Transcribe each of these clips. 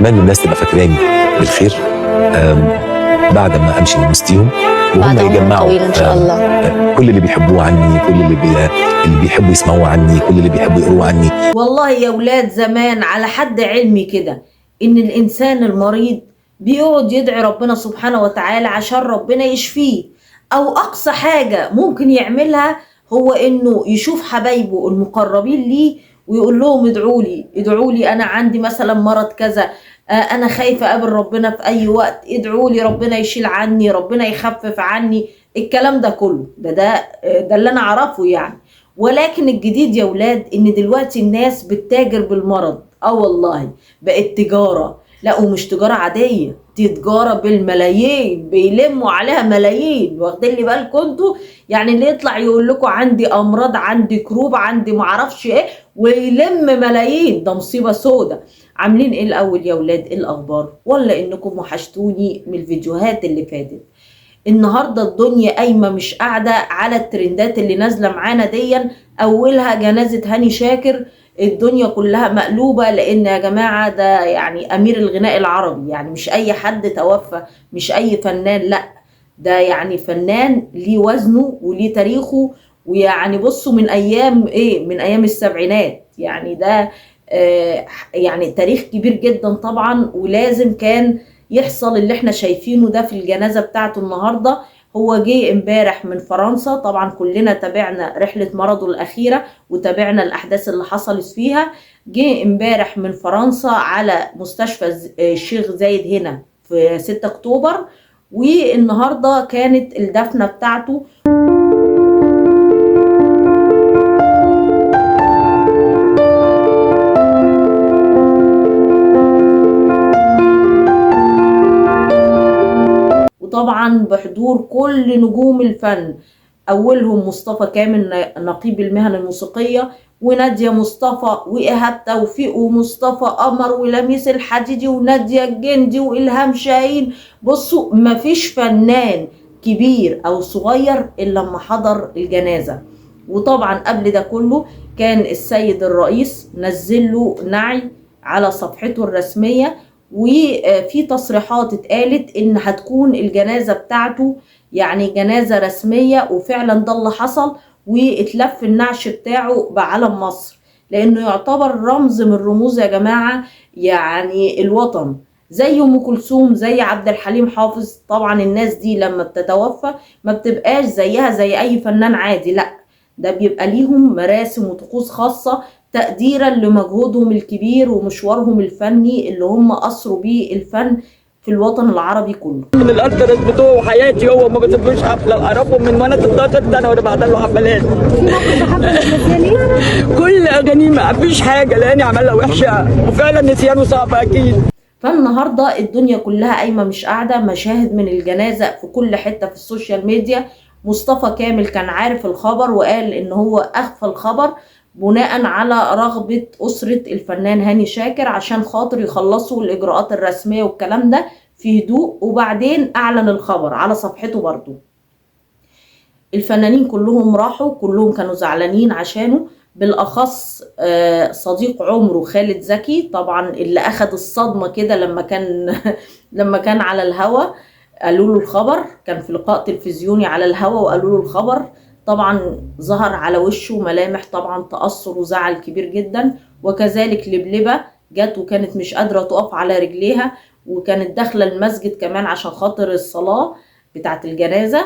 اتمنى الناس تبقى فاكراني بالخير بعد ما امشي من وسطيهم، وهم بعد عمر يجمعوا طويل ان شاء الله كل اللي بيحبوه عني، كل اللي بيحبوا يسمعوه عني، كل اللي بيحبوا يقروه عني. والله يا ولاد زمان على حد علمي كده ان الانسان المريض بيقعد يدعي ربنا سبحانه وتعالى عشان ربنا يشفيه، او اقصى حاجة ممكن يعملها هو انه يشوف حبايبه المقربين ليه ويقول لهم ادعوا لي ادعوا لي، انا عندي مثلا مرض كذا، انا خايفة اقابل ربنا في اي وقت، ادعوا لي ربنا يشيل عني، ربنا يخفف عني، الكلام ده كله ده اللي انا اعرفه يعني. ولكن الجديد يا ولاد ان دلوقتي الناس بتتاجر بالمرض. والله بقت تجارة، لا ومش تجارة عادية، دي تجارة بالملايين، بيلموا عليها ملايين، واخدين لي بالكم انتوا؟ يعني اللي يطلع يقول لكم عندي امراض، عندي كروب، عندي معرفش ايه، ويلم ملايين، ده مصيبة سودة. عاملين ايه الاول يا ولاد؟ ايه الاخبار؟ ولا انكم وحشتوني من الفيديوهات اللي فاتت. النهارده الدنيا قايمة مش قاعدة على الترندات اللي نازله معانا ديا، اولها جنازه هاني شاكر. الدنيا كلها مقلوبة، لان يا جماعة ده يعني امير الغناء العربي، يعني مش اي حد توفى، مش اي فنان، لا ده يعني فنان ليه وزنه وليه تاريخه، ويعني بصوا من ايام ايه، من ايام السبعينات، يعني ده يعني تاريخ كبير جدا طبعا، ولازم كان يحصل اللي احنا شايفينه ده في الجنازة بتاعته النهاردة. هو جه امبارح من فرنسا، طبعا كلنا تابعنا رحلة مرضه الأخيرة وتابعنا الأحداث اللي حصلت فيها. جه امبارح من فرنسا على مستشفى الشيخ زايد هنا في 6 أكتوبر، والنهاردة كانت الدفنة بتاعته. وطبعا بحضور كل نجوم الفن، اولهم مصطفى كامل نقيب المهن الموسيقية، ونادية مصطفى، وإيهاب توفيق، ومصطفى قمر، ولميس الحديدي، ونادية الجندي، وإلهام شاهين. بصوا مفيش فنان كبير او صغير الا لما حضر الجنازة. وطبعا قبل ده كله كان السيد الرئيس نزل له نعي على صفحته الرسمية، وفي تصريحات اتقالت ان هتكون الجنازة بتاعته يعني جنازة رسمية، وفعلا ده اللي حصل، واتلف النعش بتاعه بعلم مصر، لانه يعتبر رمز من رموز يا جماعة يعني الوطن، زي ام كلثوم، زي عبد الحليم حافظ. طبعا الناس دي لما بتتوفى ما بتبقاش زيها زي اي فنان عادي، لا ده بيبقى ليهم مراسم وطقوس خاصة تقديرا لمجهودهم الكبير ومشوارهم الفني اللي هم أثروا بيه الفن في الوطن العربي كله. من الالتراس بتوعه وحياتي هو ما بسيبلوش حفلة، اعرفهم من وانا 16 سنة وانا بحضر له حفلات. كل اغانيه ما فيش حاجة لاني عملها وحشة، وفعلا نسيانه صعب اكيد. فالنهارده الدنيا كلها قايمة مش قاعدة، مشاهد من الجنازة في كل حتة في السوشيال ميديا. مصطفى كامل كان عارف الخبر وقال ان هو اخفى الخبر بناء على رغبة أسرة الفنان هاني شاكر عشان خاطر يخلصوا الإجراءات الرسمية والكلام ده في هدوء، وبعدين أعلن الخبر على صفحته برضو. الفنانين كلهم راحوا، كلهم كانوا زعلانين عشانه، بالأخص صديق عمره خالد زكي، طبعا اللي أخد الصدمة كده لما كان على الهوا قالوا له الخبر، كان في لقاء تلفزيوني على الهوا وقالوا له الخبر، طبعا ظهر على وشه ملامح طبعا تأثر وزعل كبير جدا. وكذلك لبلبة جت وكانت مش قادرة تقف على رجليها، وكانت داخلة المسجد كمان عشان خاطر الصلاة بتاعت الجنازة،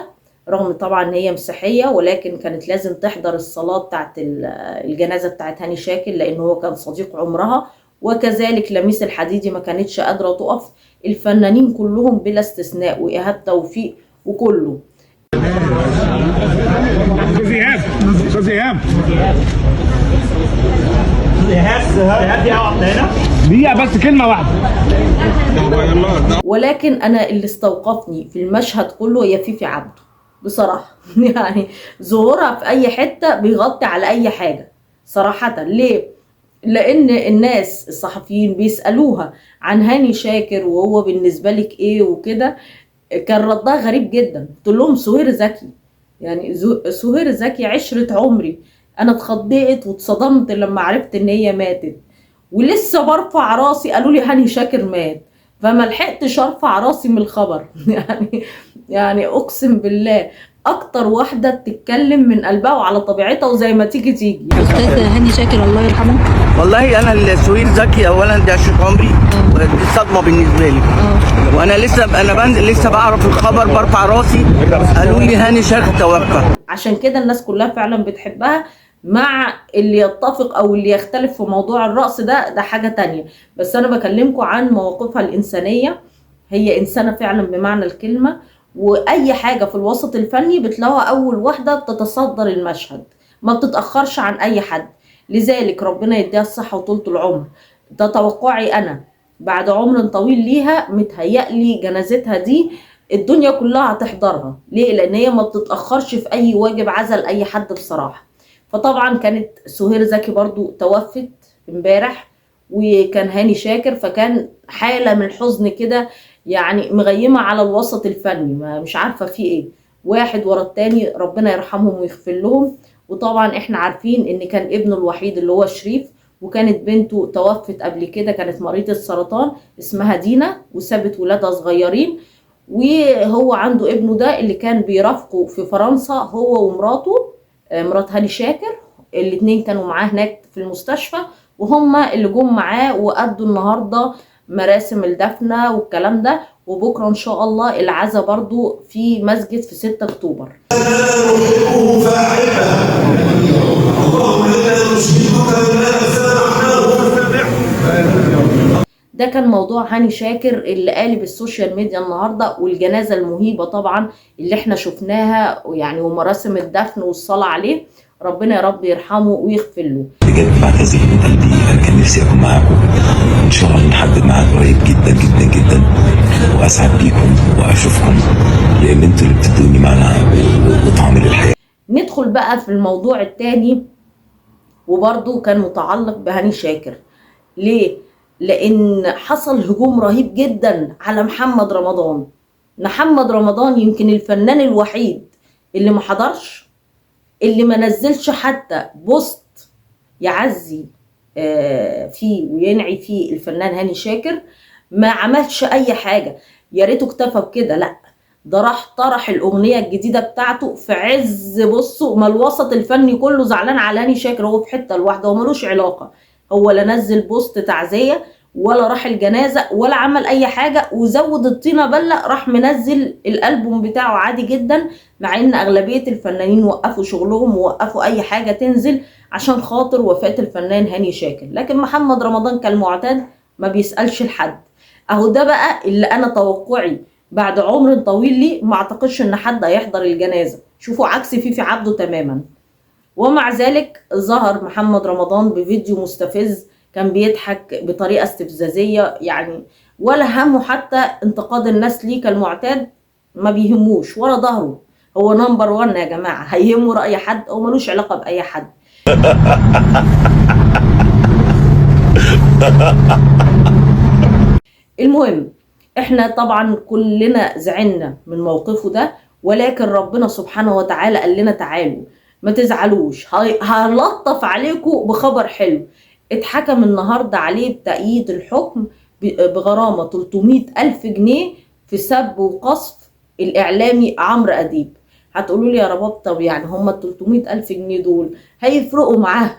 رغم طبعا ان هي مسيحية، ولكن كانت لازم تحضر الصلاة بتاعت الجنازة بتاعت هاني شاكر لأن هو كان صديق عمرها. وكذلك لميس الحديدي ما كانتش قادرة تقف. الفنانين كلهم بلا استثناء، وإيهاب توفيق وكله. استاذ ايهاب، استاذ ايهاب، دقيقة بس، كلمة واحدة. ولكن انا اللي استوقفني في المشهد كله هي فيفي عبده بصراحة. يعني ظهورها في اي حتة بيغطي على اي حاجة صراحة. ليه؟ لان الناس الصحفيين بيسالوها عن هاني شاكر وهو بالنسبة لك ايه وكده، كان ردها غريب جدا. قلت لهم سهير زكي، يعني سهير زكي عشرة عمري، انا اتخضيت واتصدمت لما عرفت ان هي ماتت. ولسه برفع راسي قالوا لي هاني شاكر مات، فما لحقتش ارفع راسي من الخبر. يعني اقسم بالله اكتر واحدة بتتكلم من قلبها وعلى طبيعتها وزي ما تيجي تيجي. استاذ هاني شاكر الله يرحمه. والله انا السهير زكي اولا دي عشرة عمري، ودي صدمة بالنسبة لي. وانا لسه انا بنزل لسه بعرف الخبر، برفع راسي قالوا لي هاني شاكر توفى. عشان كده الناس كلها فعلا بتحبها، مع اللي يتفق او اللي يختلف في موضوع الرقص ده حاجة تانية، بس انا بكلمكم عن مواقفها الانسانية. هي انسانه فعلا بمعنى الكلمة، واي حاجة في الوسط الفني بتلاقوها اول واحدة بتتصدر المشهد، ما بتتاخرش عن اي حد. لذلك ربنا يديها الصحة وطولة العمر. ده توقعي انا، بعد عمر طويل ليها متهيألي جنازتها دي الدنيا كلها هتحضرها. ليه؟ لان هي ما بتتاخرش في اي واجب عزل اي حد بصراحة. فطبعا كانت سهير زكي برضو توفت امبارح، وكان هاني شاكر، فكان حاله من الحزن كده يعني مغيمه على الوسط الفني، ما مش عارفه في ايه، واحد ورا التاني، ربنا يرحمهم ويغفر لهم. وطبعا احنا عارفين ان كان ابنه الوحيد اللي هو شريف، وكانت بنته توفت قبل كده، كانت مريضة السرطان اسمها دينا، وسابت ولادها صغيرين. وهو عنده ابنه ده اللي كان بيرافقه في فرنسا هو ومراته، مرات هاني شاكر، الاتنين كانوا معاه هناك في المستشفى، وهم اللي جم معاه وأدوا النهارده مراسم الدفنة والكلام ده. وبكرة ان شاء الله العزا برضو في مسجد في 6 اكتوبر. ده كان موضوع هاني شاكر اللي قالب السوشيال ميديا النهارده، والجنازه المهيبه طبعا اللي احنا شفناها يعني، ومراسم الدفن والصلاة عليه. ربنا يا رب يرحمه ويغفر له. بجد بعتذر من قلبي، انا كان نفسي اكون معاكم. ان شاء الله نحدد ميعاد قريب جدا جدا جدا، واسعد بيكم واشوفكم، لان انتوا اللي بتدوني معنى وطعم للحياة. ندخل بقى في الموضوع الثاني، وبرده كان متعلق بهاني شاكر. ليه؟ لان حصل هجوم رهيب جدا على محمد رمضان. محمد رمضان يمكن الفنان الوحيد اللي ما حضرش، اللي ما نزلش حتى بوست يعزي فيه وينعي فيه الفنان هاني شاكر، ما عملش اي حاجة. يا ريته اكتفى بكده، لا ده راح طرح الاغنية الجديدة بتاعته في عز، بصوا ما الوسط الفني كله زعلان على هاني شاكر، هو في حتة لوحده، هو ملوش علاقة، هو لا نزل بوست تعزية ولا راح الجنازة ولا عمل اي حاجة، وزود الطينه بله، راح منزل الالبوم بتاعه عادي جدا، مع ان اغلبية الفنانين وقفوا شغلهم ووقفوا اي حاجة تنزل عشان خاطر وفاه الفنان هاني شاكر. لكن محمد رمضان كالمعتاد ما بيسالش لحد. اهو ده بقى اللي انا توقعي بعد عمر طويل ليه، ما اعتقدش ان حد هيحضر الجنازة. شوفوا عكس فيفي عبده تماما. ومع ذلك ظهر محمد رمضان بفيديو مستفز، كان بيضحك بطريقة استفزازية يعني، ولا همه حتى انتقاد الناس ليه كالمعتاد، ما بيهموش، ورا ظهره، هو number 1 يا جماعة، هيهمه رأي حد؟ هو ملوش علاقة بأي حد. المهم احنا طبعا كلنا زعلنا من موقفه ده، ولكن ربنا سبحانه وتعالى قال لنا تعالوا ما تزعلوش، هلطف عليكم بخبر حلو. اتحكم النهارده عليه بتأييد الحكم بغرامة 300,000 جنيه في سب وقصف الإعلامي عمرو أديب. هتقولوا لي يا رباب طب يعني هم ال 300,000 جنيه دول هيفرقوا معاه؟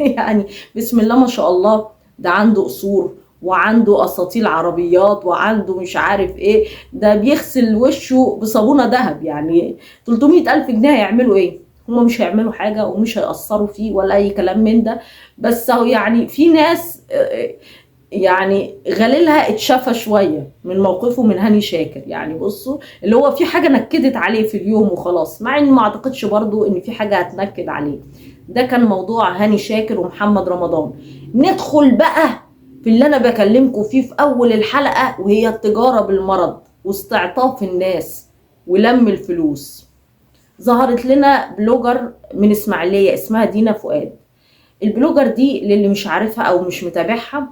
يعني بسم الله ما شاء الله، ده عنده قصور وعنده اساطيل عربيات وعنده مش عارف ايه، ده بيغسل وشه بصابونه ذهب. يعني 300,000 جنيه هيعملوا ايه؟ هما مش هيعملوا حاجة ومش هيأثروا فيه ولا اي كلام من ده. بس هو يعني في ناس يعني غليلها اتشفى شوية من موقفه من هاني شاكر. يعني بصوا اللي هو في حاجة نكدت عليه في اليوم وخلاص، مع ان ما اعتقدش برضو ان في حاجة هتنكد عليه. ده كان موضوع هاني شاكر ومحمد رمضان. ندخل بقى في اللي انا بكلمكم فيه في اول الحلقة، وهي التجارة بالمرض واستعطاف الناس ولم الفلوس. ظهرت لنا blogger من اسماعيليه اسمها دينا فؤاد. ال blogger دي للي مش عارفها او مش متابعها،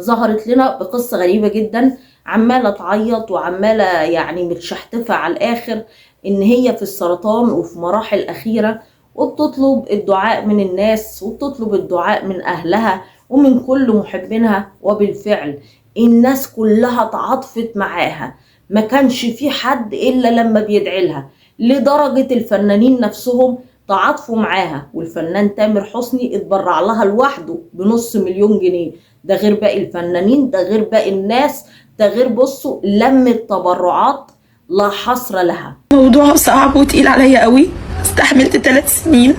ظهرت لنا بقصة غريبة جدا، عماله تعيط وعماله يعني متشحتفه على الاخر ان هي في السرطان وفي مراحل اخيرة، وبتطلب الدعاء من الناس وبتطلب الدعاء من اهلها ومن كل محبينها. وبالفعل الناس كلها تعاطفت معاها، ما كانش في حد إلا لما بيدعي لها، لدرجة الفنانين نفسهم تعاطفوا معاها. والفنان تامر حسني اتبرع لها لوحده ب500,000 جنيه، ده غير باقي الفنانين، ده غير باقي الناس، ده غير بصوا لم التبرعات لا حصر لها. موضوع صعب وتقيل عليا قوي. استحملت 3 سنين،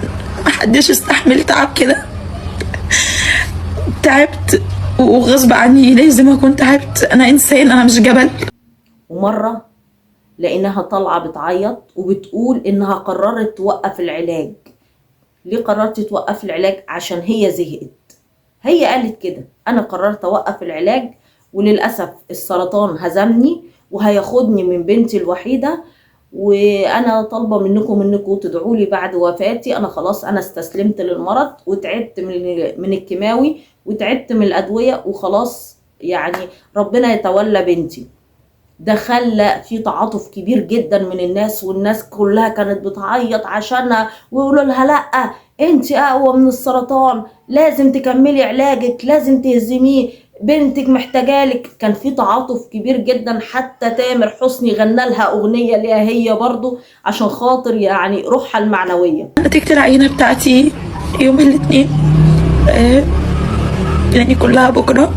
محدش استحمل تعب كده. تعبت وغصب عني لازم اكون تعبت، انا انسان، انا مش جبل. ومرة لقيناها طالعة بتعيط وبتقول إنها قررت توقف العلاج. ليه قررت توقف العلاج؟ عشان هي زهقت. هي قالت كده، أنا قررت أوقف العلاج وللأسف السرطان هزمني وهياخدني من بنتي الوحيدة، وأنا طالبة منكم إنكم تدعوا لي بعد وفاتي. أنا خلاص أنا استسلمت للمرض وتعبت من الكيماوي وتعبت من الأدوية وخلاص، يعني ربنا يتولى بنتي. ده خلى في تعاطف كبير جدا من الناس، والناس كلها كانت بتعيط عشانها ويقولوا لها لا انت اقوى من السرطان، لازم تكملي علاجك، لازم تهزميه، بنتك محتاجالك. كان في تعاطف كبير جدا، حتى تامر حسني غنى لها اغنية ليها هي برضو عشان خاطر يعني روحها المعنوية. نتيجة العينة بتاعتي يوم الاثنين، يعني كلها بكرة.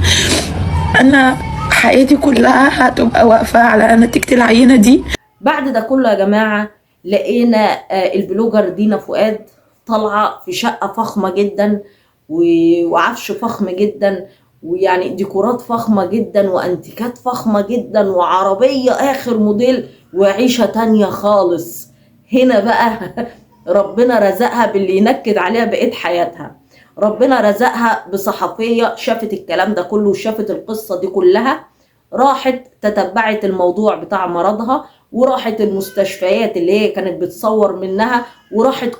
انا حياتي كلها هتبقى واقفة على نتيجة العينة دي. بعد ده كله يا جماعة لقينا البلوجر دينا فؤاد طالعة في شقة فخمة جدا وعفش فخم جدا، ويعني ديكورات فخمة جدا وانتيكات فخمة جدا وعربية آخر موديل وعيشة تانية خالص. هنا بقى ربنا رزقها باللي ينكد عليها بقية حياتها. ربنا رزقها بصحفية شافت الكلام ده كله وشافت القصة دي كلها، راحت تتبعت الموضوع بتاع مرضها وراحت المستشفيات اللي هي كانت بتصور منها، وراحت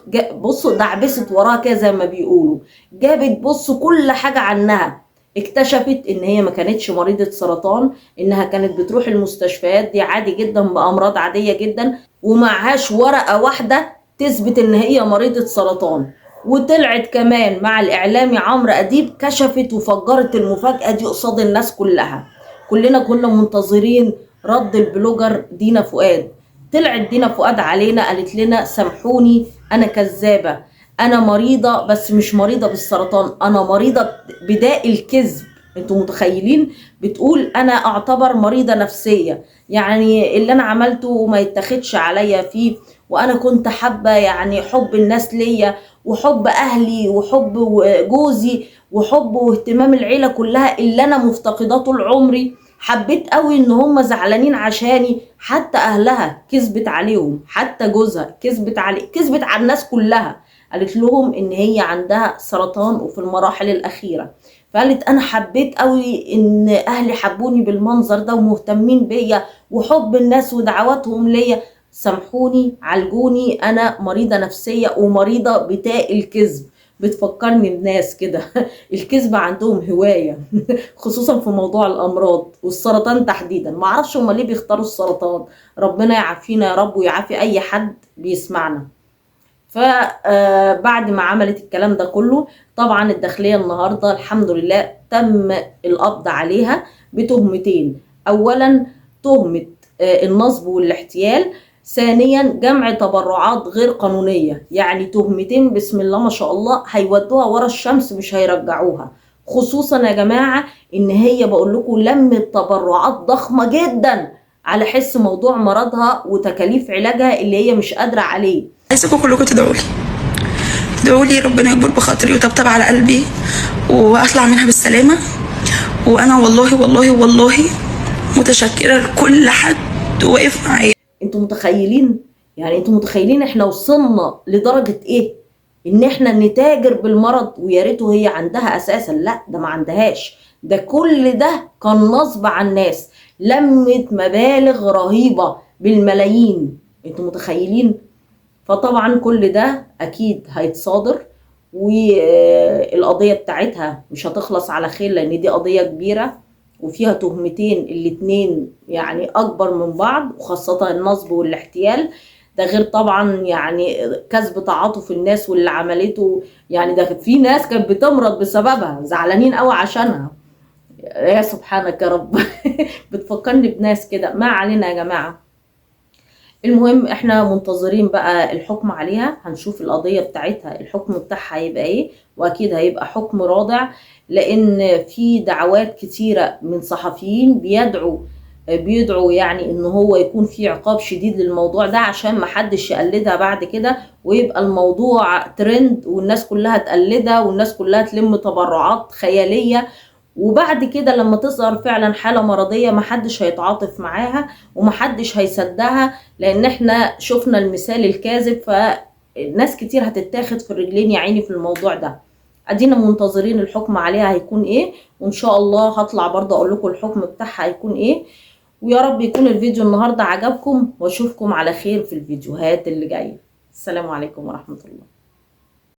بصوا دعبست وراها كده زي ما بيقولوا، جابت بصوا كل حاجة عنها. اكتشفت ان هي ما كانتش مريضة سرطان، انها كانت بتروح المستشفيات دي عادي جدا بامراض عادية جدا، ومعهاش ورقة واحدة تثبت ان هي مريضة سرطان. وطلعت كمان مع الاعلامي عمرو اديب، كشفت وفجرت المفاجأة دي قصاد الناس كلها. كلنا كنا منتظرين رد البلوجر دينا فؤاد. طلعت دينا فؤاد علينا قالت لنا سامحوني انا كذابة، انا مريضة بس مش مريضة بالسرطان، انا مريضة بداء الكذب. انتوا متخيلين؟ بتقول انا اعتبر مريضة نفسية، يعني اللي انا عملته ما يتاخدش عليا فيه، وانا كنت حابة يعني حب الناس ليا وحب اهلي وحب جوزي وحب واهتمام العيلة كلها اللي انا مفتقداه طول عمري. حبيت قوي ان هم زعلانين عشاني، حتى اهلها كذبت عليهم، حتى جوزها كذبت عليه، كذبت على الناس كلها. قالت لهم ان هي عندها سرطان وفي المراحل الاخيرة. فقالت انا حبيت قوي ان اهلي حبوني بالمنظر ده ومهتمين بيا وحب الناس ودعواتهم ليا، سامحوني عالجوني، انا مريضه نفسية ومريضه بتاء الكذب. بتفكرني بناس كده الكذب عندهم هواية خصوصا في موضوع الامراض والسرطان تحديدا. معرفش هما ليه بيختاروا السرطان، ربنا يعافينا يا رب ويعافي اي حد بيسمعنا. فبعد ما عملت الكلام ده كله، طبعا الداخلية النهاردة الحمد لله تم القبض عليها بتهمتين. اولا تهمة النصب والاحتيال، ثانيا جمع تبرعات غير قانونية. يعني تهمتين بسم الله ما شاء الله هيودوها ورا الشمس مش هيرجعوها. خصوصا يا جماعة ان هي بقول لكم لمت تبرعات ضخمة جدا على حس موضوع مرضها وتكاليف علاجها اللي هي مش قادرة عليه. عايزاكم كلكم تدعوا لي، تدعوا لي ربنا يكبر بخاطري ويطبطب على قلبي واطلع منها بالسلامة. وانا والله والله والله متشكرة لكل حد واقف معايا. انتوا متخيلين؟ يعني انتوا متخيلين احنا وصلنا لدرجة ايه؟ ان احنا نتاجر بالمرض، ويا ريته هي عندها اساسا، لا ده ما عندهاش، ده كل ده كان نصب على الناس، لمت مبالغ رهيبة بالملايين. انتوا متخيلين؟ فطبعا كل ده اكيد هيتصادر، والقضية بتاعتها مش هتخلص على خير، لان دي قضية كبيرة وفيها تهمتين الاتنين يعني اكبر من بعض، وخاصة النصب والاحتيال. ده غير طبعا يعني كسب تعاطف الناس واللي عملته، يعني ده في ناس كانت بتمرض بسببها، زعلانين قوي عشانها. يا سبحانك يا رب. بتفكرني بناس كده. ما علينا يا جماعة. المهم احنا منتظرين بقى الحكم عليها، هنشوف القضية بتاعتها الحكم بتاعها هيبقى ايه، واكيد هيبقى حكم رادع، لان في دعوات كتيرة من صحفيين بيدعوا يعني ان هو يكون في عقاب شديد للموضوع ده عشان محدش يقلدها بعد كده، ويبقى الموضوع ترند والناس كلها تقلدها والناس كلها تلم تبرعات خيالية، وبعد كده لما تظهر فعلا حالة مرضية محدش هيتعاطف معاها ومحدش هيصدقها، لان احنا شفنا المثال الكاذب، فناس كتير هتتاخد في الرجلين يا عيني في الموضوع ده. ادينا منتظرين الحكم عليها هيكون ايه، وان شاء الله هطلع برضه اقول لكم الحكم بتاعها هيكون ايه. ويا رب يكون الفيديو النهارده عجبكم، واشوفكم على خير في الفيديوهات اللي جاية. السلام عليكم ورحمة الله.